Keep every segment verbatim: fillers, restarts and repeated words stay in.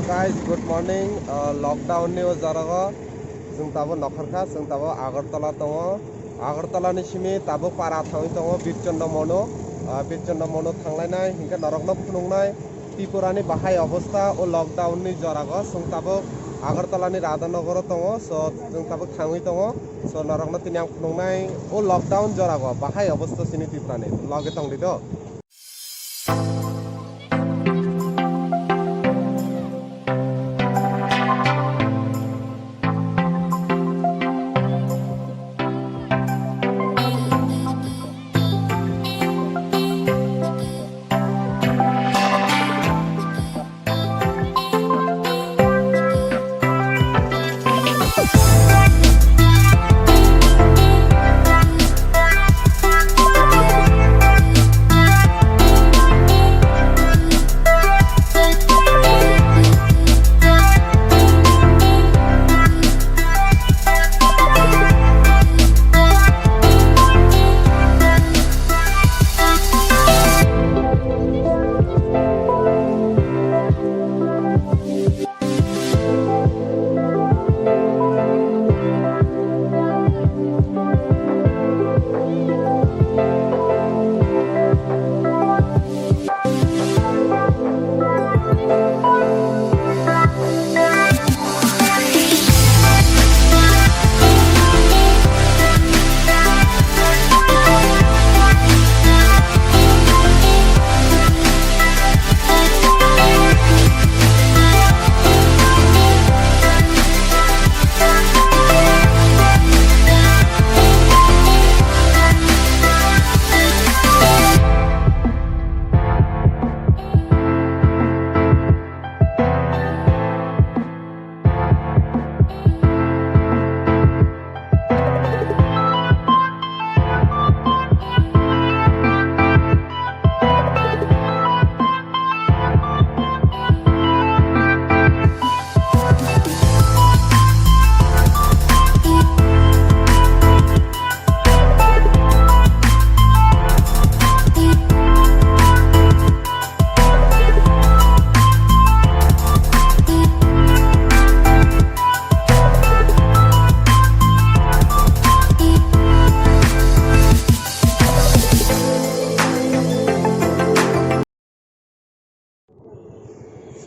Guys, good morning. Uh, lockdown ni o jora o chwng tabuk nokhorkha, chwng tabuk Agartala tongo. Agartala ni simi tabuk para thangwi tongo Birchondra Mono. Uh, Birchondra Mono thanglainai, hinkhe norokno phunuknai Tripura ni bahai obostha o lockdown ni jora o. Chwng tabuk Agartala ni Radhanagar o tongo, so chwng tabuk thangwi tongo. So norokno tini ang phunuknai o lockdown jora o bahai obostha chini Tripura ni. Loge tongdi do.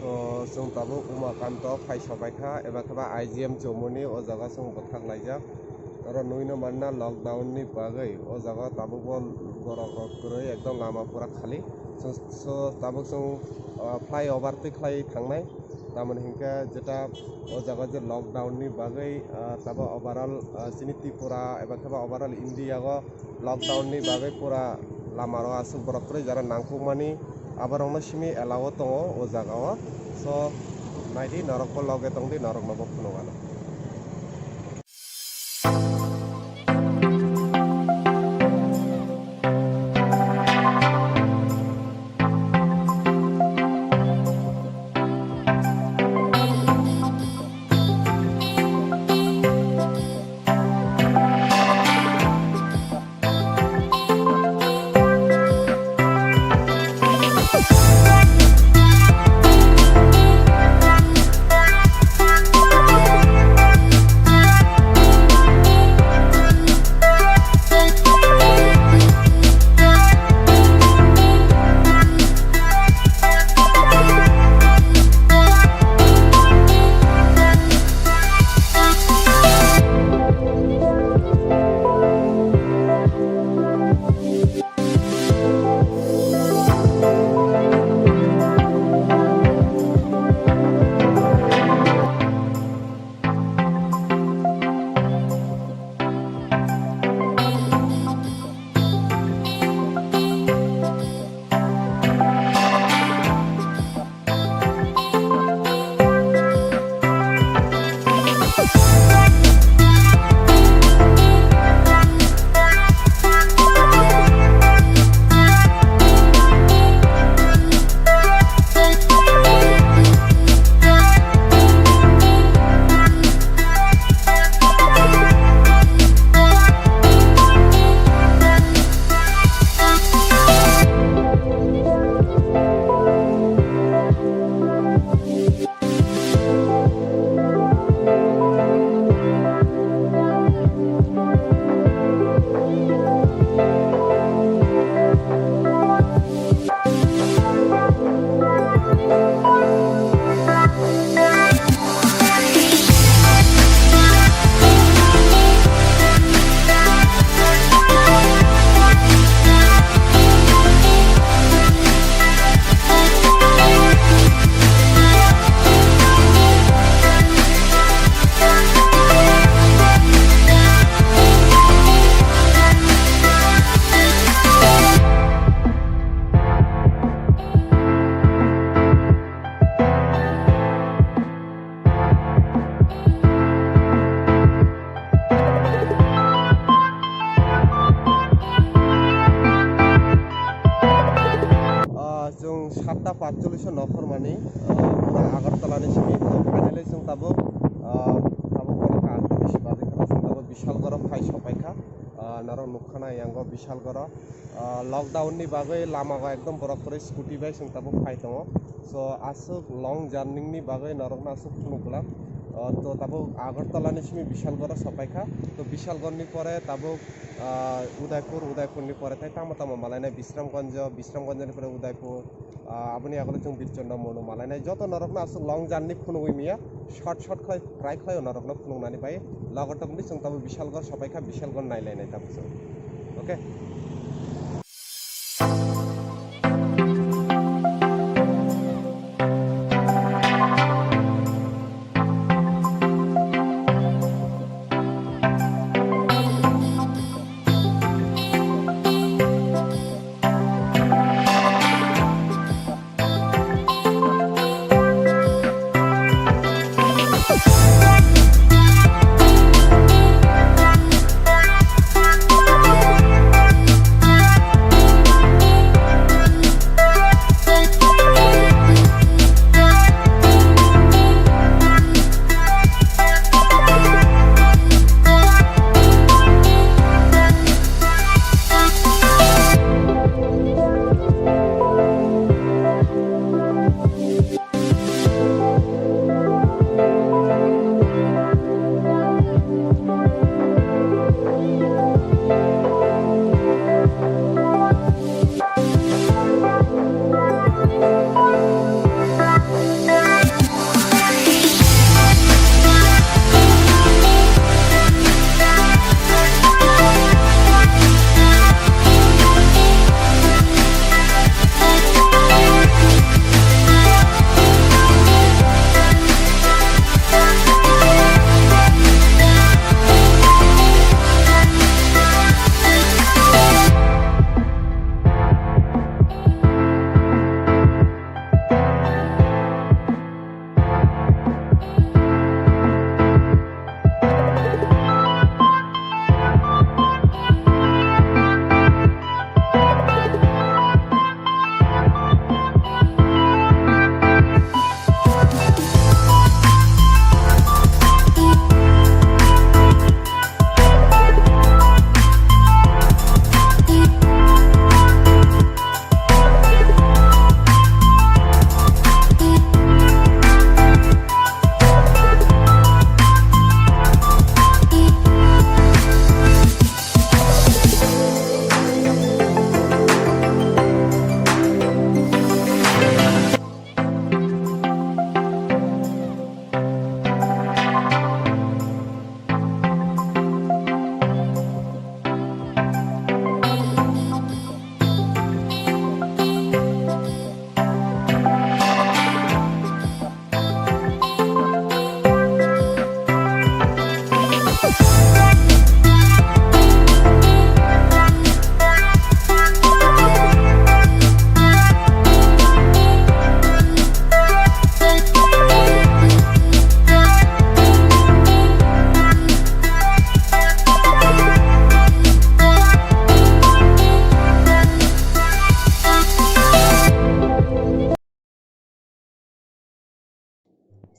So, chwng tabuk Umakanto phai sobaikha, eba khe ba I G M Chomoni o jaga chwng bwthak laijak. Oro nugwino manna lockdown ni bagwi o jaga tabuk bo borok rok kwrwi ekdom lama pura khali. So, so tabuk chwng, ah, flyover twi khlai thangnai. Tamoni hinkhe jeta o jaga je lockdown ni bagwi, ah, tabuk overall, ah, chini Tripura eba khe ba overall India o lockdown ni bagwi pura lama rok aswk borok kwrwi jora nangkukmani, aborokno simi allow tongo o jaga o. So, naidi norokbo loge tongdi, noroknobo phunukgano. Solution no phormani, ah, Agartala ni simi, to finally chwng tabuk, ah, tabuk bono kaham khe bisi bagwi kheno chwng tabuk Bishalgarh o phai sopaikha. Ah, norok nukkhana yango Bishalgarh o, ah, lockdown ni bagwi lama o ekdom borok kwrwi scooty bai chwng tabuk phai tongo. So aswk long journey ni bagwi norokno aswk phunuk glak. Ah, to tabuk Agartala ni simi Bishalgarh o sopaikha. To Bishalgarh ni pore tabuk, ah, Udaipur, Udaipur ni pore tei tamo tamo malainai Bisramganj, Bisramganj ni pore Udaipur. Ah, aboni yagulo chwng Birchondra Monu malainai. Joto norokno aswk long journey phunugwi manya, short short khlai try khlaio norokno phunuknani bai. Logo tongdi chwng tabuk Bishalgarh sopaikha, Bishalgarh nailainai tabuk chwng. Okay.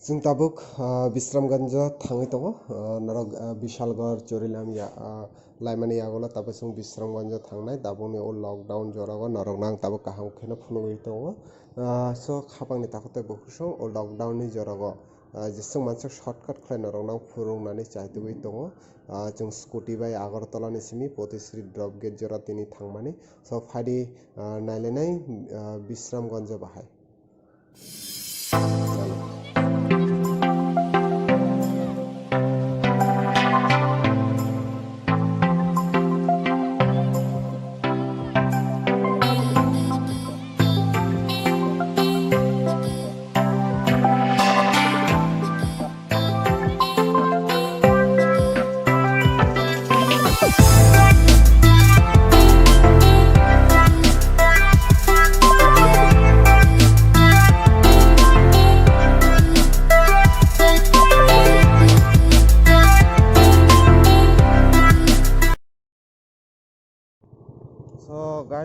Chwng tabuk, ah, Bisramganj o thangwi tongo. Ah, norok, ah, Bishalgarh, Chorilam ya, ah, laimani yagulo tabuk chwng Bisramganj o thangnai. Tabukni o lockdown jorao norokno ang tabuk kaham kheno phunugwi tongo. Ah, so khapangni takhuk tei bukhuk song o lockdown ni jorao, ah, jeswk mansa shortcut khlai norokno ang phunuknani chaitugwi tongo. Ah, chwng scooty bai Agartala ni simi Potisri drop gate jora tini thangmani. So phaidi, ah, nailainai, ah, Bisramganj o bahai.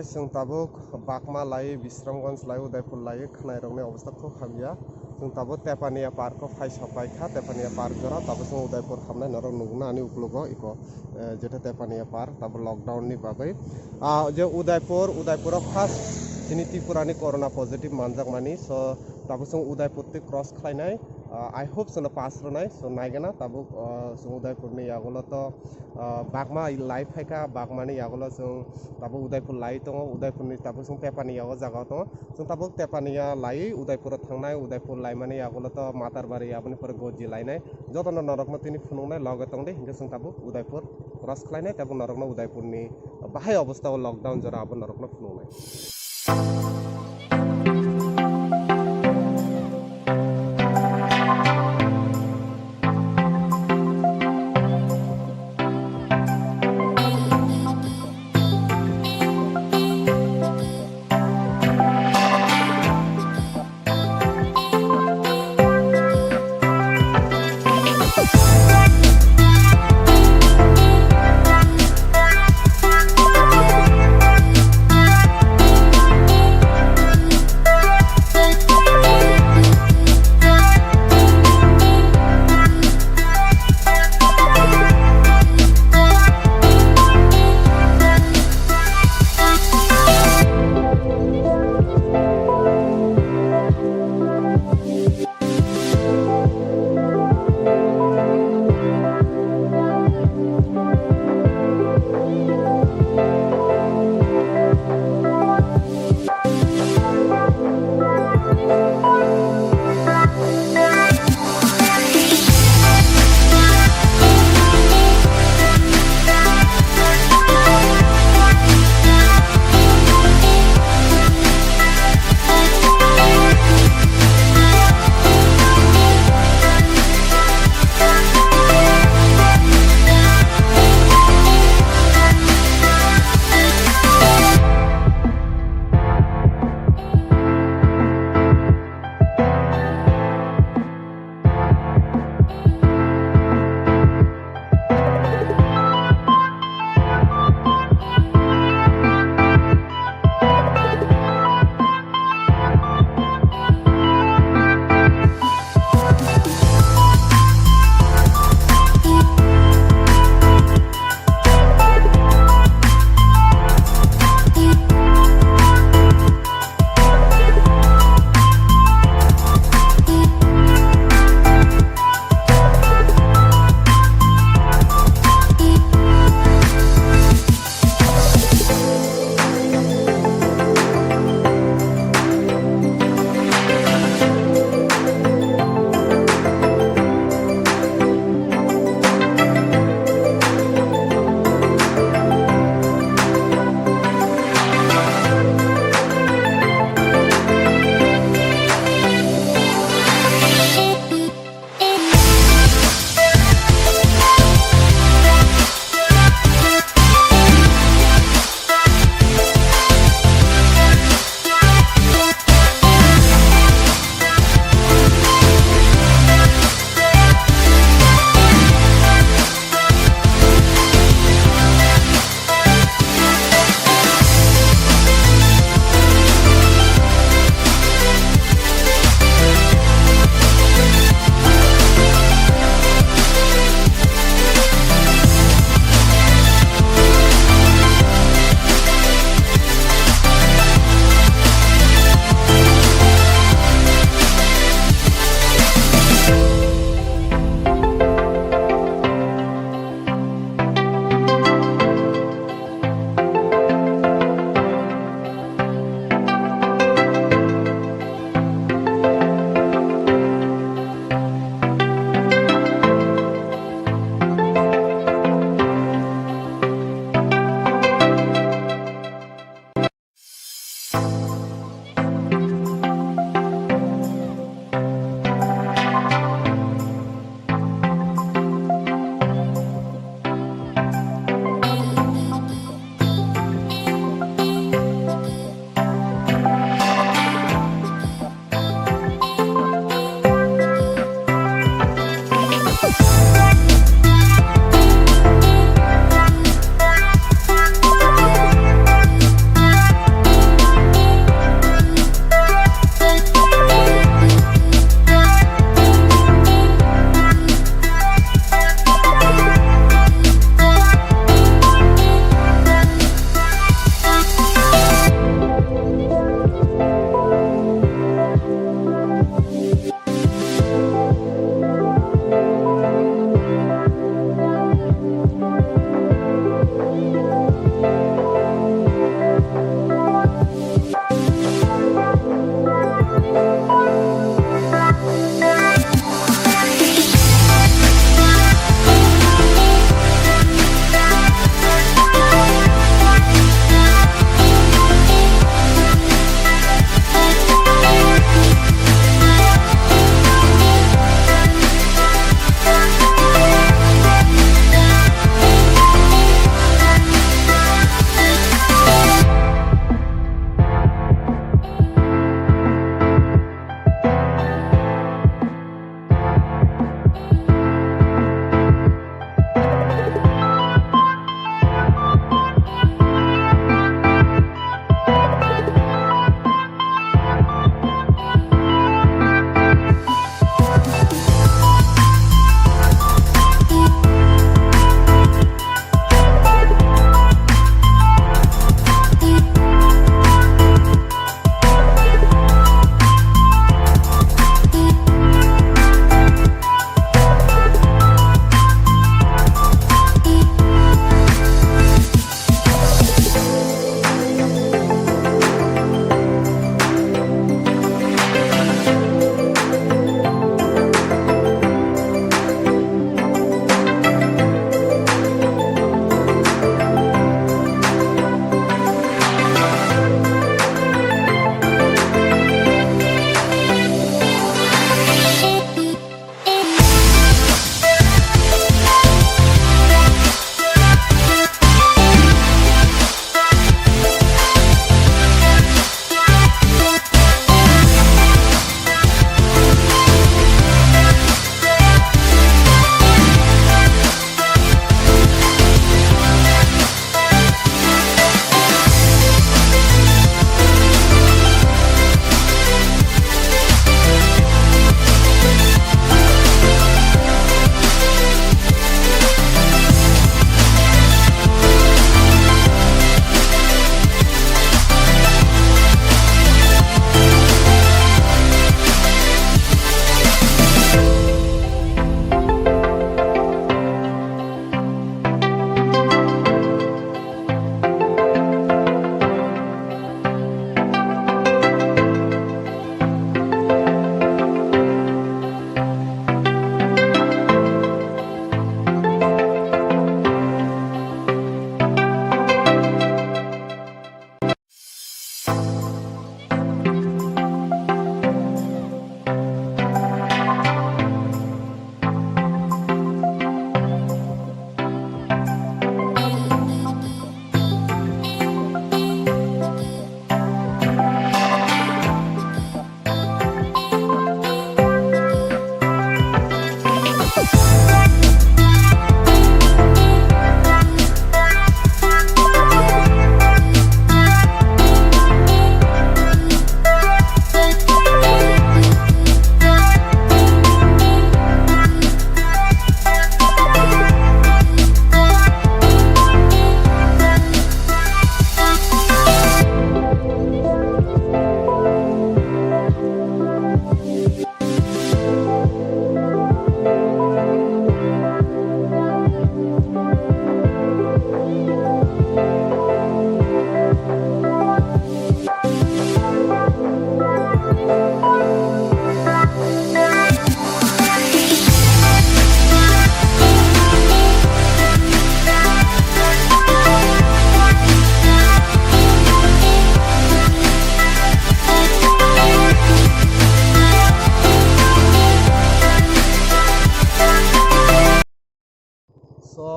Chwng tabuk Bagma lai, Bisramganj lai, Udaipur lai khwnairokni obostha khub hamya. Chwng tabuk Tepania Park o phai sok pai kha, Tepania Park jora tabuk chwng Udaipur hamnai norok nukna ani uklogo iko, eh, jeto Tepania Park tabuk lockdown ni bagwi. Ah, je Udaipur, Udaipur o first chini Tripura ni corona positive manjakmani, so tabuk chwng Udaipur twi cross khlainai. Ah, I hope chwngno pass rwnai, so naigana tabuk, ah, chwng Udaipur ni yagulo to, ah, Bagma lai phaikha, Bagmani yagulo chwng tabuk Udaipur lai tongo, Udaipurni tabuk chwng Tepani yago jaga tongo. Chwng tabuk Tepania lai Udaipuro thangnai, Udaipur laimani yagulo to Matarbari aboni pore Goji lainai. Jotono norokno tini phunuknai loge tongdi, hinkhe chwng tabuk Udaipur cross khlainai, tabuk norokno Udaipurni bahai obostha o lockdown jora abo norokno phunuknai.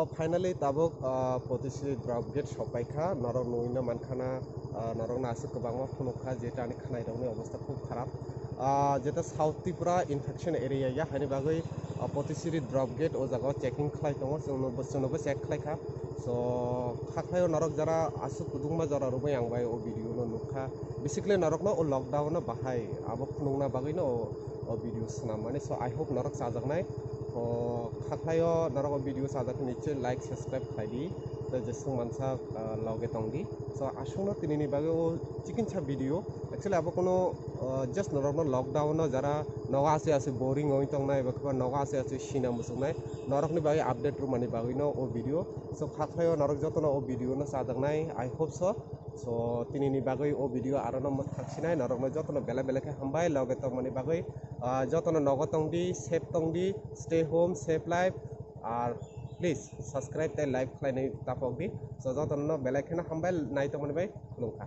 Finally tabuk, ah, Potisiri drop gate sokpaikha, norok nuino mankha na, ah, norok no aswk kwbangma phunukha, jeta ani khwnairokni obostha khub kharap. Ah, jeta South Tripura infection area ya, haini bagwi, ah, Potisiri drop gate o jaga o checking khlai tongo, chwngno bo, chwngno bo check khlaikha. So, khaklaio norok jara aswk kwbangma jora rwbai ang bai o video no nukha. Basically norokno o lockdown no bahai abo phunukna bagwino o, o video swnammani. So, I hope norok chajaknai. O khaklaio norok o video chajak nichoi like, subscribe khlai di. Tei jeswk mansa, ah, loge tong di. So, aswkno tinini bagwi o chikinsa video. Actually, abo kono, ah, just norokno lockdown no jara nogo aswi aswi boring oi tongnai, eba khe nogo aswi aswi sina muchungnai, norokni bagwi update rwmani bagwino o video. So, khaklaio norok jotono o video no chajaknai, I hope so. So, tinini bagwi o video arono mwthaksinai, norokno jotono belai belai khe hambai loge tongmani bagwi. Ah, jotono nogo tong di, safe tong di, stay home, safe life. Ar please subscribe tei like khlainai tapok di. So, jotono belai kheno hambai nai tongmani bai khulumkha.